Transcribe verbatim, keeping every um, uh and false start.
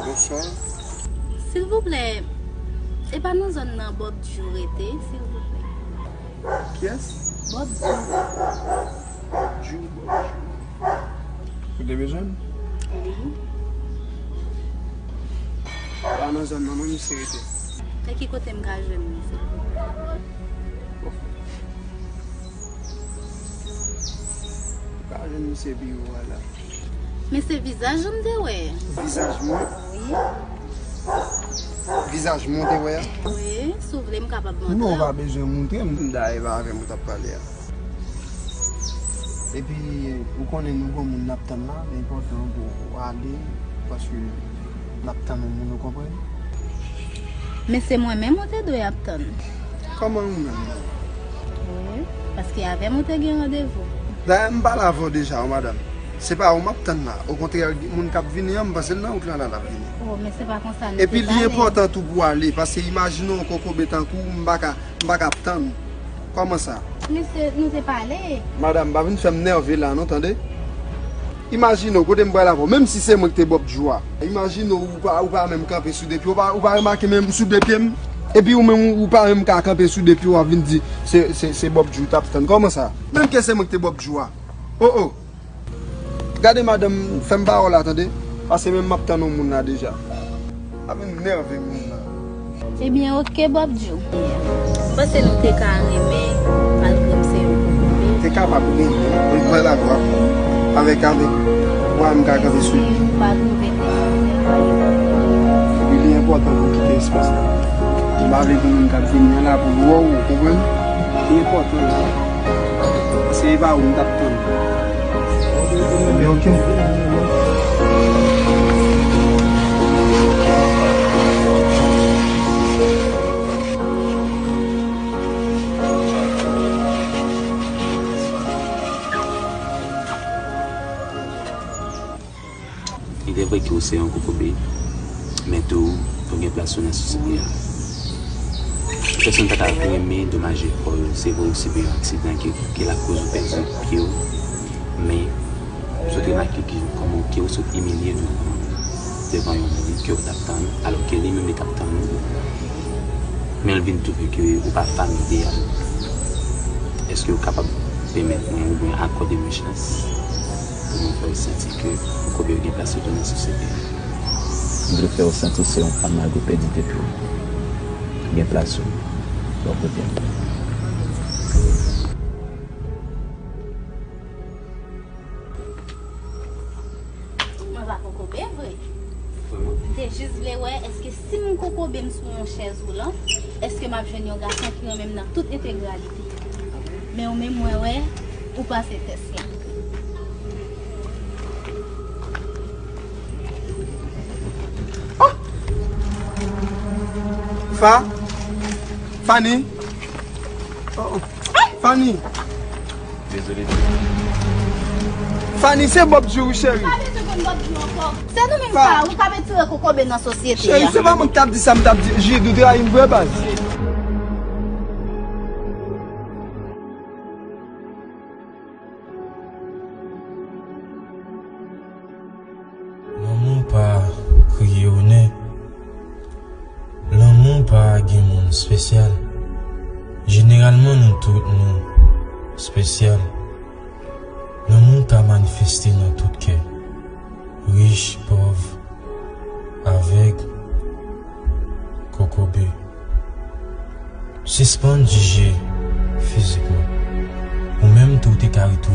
Bonswa. Silvouplè, e pa nan zòn nan Bob Djou rete, silvouplè? Kiyès? Bob Djou. Bob Djou, Bob Djou. Ou te bezwen m? Wi. Pa nan zòn nan, non, misye rete. E ki kote m ka jwenn li, silvouplè? Bon. Ou ka jwenn misye biwo a la. Men se vizaj ou m te wè. Vizaj mwen? Wi. Vizaj mwen te wè a? Wi, si w vle, m kapab montre w. Non, ou pa bezwen montre m. Dayè, e pa avè m ou t ap pale a. Epi, ou konnen nou gon moun n ap tann la, li enpòtan pou w ale, paske n ap tann yon moun, ou konprann? Men se mwen menm ou te dwe ap tann. Kòman ou menm? Wi, paske avè m ou te gen randevou. Dayè, m pale avè w deja, wi, madanm. Se pa ou m ap tann la. Okontrè, moun k ap vini an, m panse l nan wout lan la, l ap vini. Oh, men se pa konsa nou te pale. Epi li enpòtan tou pou w ale, paske imajine w kokobe tankou w, m pa ka, m pa ka ap tann. Kòman sa? Mesye, nou te pale. Madanm, pa vin fè m nève la, non, tande? Imajine w, kote m pral avè w, menm si se mwen ki te Bob Djou a. Imajine w, ou pa, ou pa menm kanpe sou de pye, ou pa, ou pa remake menm sou de pye m? Epi ou menm, ou pa menm ka kanpe sou de pye w, w ap vin di se, se, se Bob Djou w t ap tann. Kòman sa? Menm ke se mwen ki te Bob Djou a. Oh, oh. Gade madanm, fè m pawòl la, tande. Paske menm m ap tann yon moun la deja. Ap vin nève moun la. Ebyen, oke, Bob Djou. M panse nou te ka renmen, malgre m se yon kokobe. Te kapab renmen, men kwè la vwa. Avèk, avèk vwa m ka kanpe sou li. Si ou pa twouve te... Epi li enpòtan pou w kite espas la. M pa vle gen moun k ap vini an la pou l wè w, ou konprann? Li enpòtan la. Se pa ou m t ap tann. Ebyen, oke. Il est vrai ke w se yon kokobe, men tou, ou gen plas ou nan sosyete a. Pèsonn pa ta renmen domaje kò yo. Se vre, ou sibi yon aksidan ke, ke lakoz ou pèdi pye w, men ou sot remake ke kòman ke ou sot imilye devan, devan yon moun ke ou t ap tann, alò ke li menm li t ap tann ou. Men l vin twouve ke ou pa fanm ideyal. Èske ou kapab pèmèt mwen oubyen akòde mwen chans pou mwen fè w santi ke ou koube gen plas ou tou nan sosyete a? M vle fè w santi w se yon fanm malgre w pèdi de pye w. Gen plas ou bò kote m. Mwen pa kokobe vre. Vrèman? M te jis vle wè èske si m kokobe m sou yon chèz woulant, èske m ap jwenn yon gason ki renmen m nan tout entegralite. Men ou menm mwen wè, ou pase tès la. Oh! Fa! Fanny! Oh, oh. Fanny! Dezole. Fanny, se Bob Djou wi, cheri. Pa bezwen konn Bob Djou ankò. Se nou menm sa, wi, k ap etire kokobe nan sosyete a. Cheri, se pa mwen ki t ap di sa, m t ap di, Jid, ou trayi m vre, baz. Lanmou pa kriye onè. Lanmou pa gen moun espesyal. Jeneralman, nou tout nou espesyal. Lanmou ka manifeste nan tout kè, rich, pòv, avèg, kokobe. Sispann jije fizikman. Ou menm tou, ou te ka ret